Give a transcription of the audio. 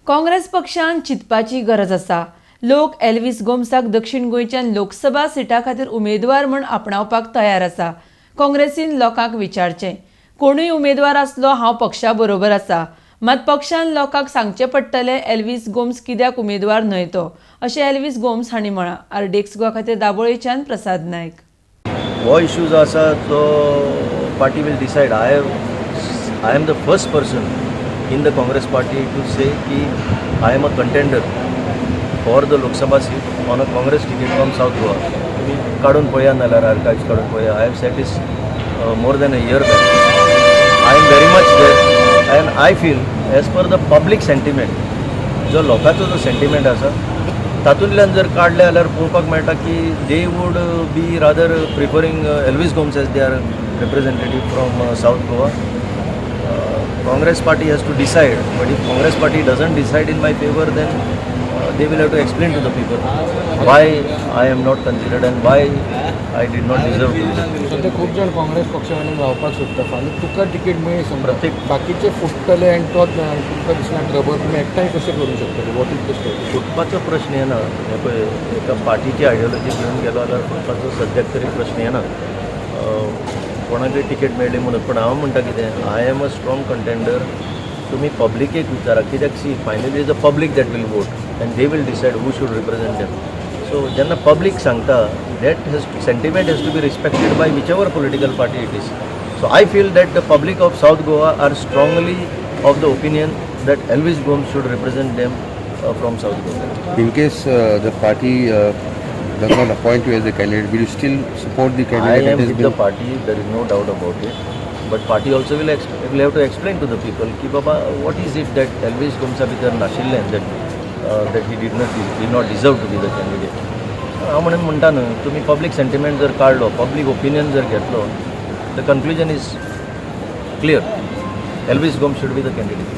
काँग्रेस पक्षान चिंतपाची गरज आसा. लोक एल्वीस गोम्साक दक्षिण गोंयच्यान लोकसभा सिटा खातीर उमेदवार म्हूण आपणावपाक तयार आसा. काँग्रेसीन लोकांक विचारचें. कोणूय उमेदवार आसलो, हांव पक्षा बरोबर आसा. मात पक्षान लोकांक सांगचें पडटलें एल्वीस गोम्स कित्याक उमेदवार न्हय तो, अशें एल्वीस गोम्स हांणी म्हळां. आरडीएक्स गोवा खातीर दाबोळेच्यान प्रसाद नायक. हो इशू जो आसा तो party will decide. I am the first person in the Congress party to say की I am a contender for the Lok Sabha seat on a Congress ticket from South Goa. तुमी काडून पळया, नाल्यार archives काडून पळया. I have said this more than a year back. I am very much there and I feel, as per the public sentiment, जो लोकांचो जो sentiment आसा, तातूंतल्यान जर काडले जाल्यार पळोवपाक मेळटा की they would be rather preferring Elvis Gomes as their representative from South Goa. Congress party has to decide, but if Congress party doesn't decide in my favour, then they will have to explain to the people why I am not considered and why I did not deserve to be. सध्या खूप जण काँग्रेस पक्षाने रावपाक सोदता. फाल्यां तुका ticket मेळ्ळी समजा, बाकीचे फुट्टले आनी तो तुमकां दिसना खबर, तुमी एकठांय कशें करूंक शकतले? What is the story? फुटपाचो प्रश्न येना. हे पळय, एका पार्टीची आयडियोलॉजी घेवन गेलो जाल्यार फुटपाचो सद्याक तरी प्रश्न येना. कोणाकय तिकेट मेळ्ळी म्हणून. पूण हांव म्हणटा कितें, I am a strong contender. तुमी पब्लिकेक विचारा, कित्याक see, finally is a public that will vote and they will decide who should represent them. So जेन्ना पब्लीक सांगता, that has sentiment has to be respected by whichever political party it is. So I feel that the public of South Goa are strongly of the opinion that Elvis Gomes should represent them from South Goa. In case the party does not appoint you as a candidate, will you still support the I candidate am that has with the been? Party, there is no doubt about it. But party also will have to explain to the people की बाबा, what is it that Elvis Gomesa भितर नाशिल्लें that he did not deserve to be the candidate? हांव म्हणून म्हणटा न्हय, तुमी public sentiment जर काडलो, पब्लीक ओपिनियन जर घेतलो, the conclusion is clear: Elvis Gomes should be the candidate.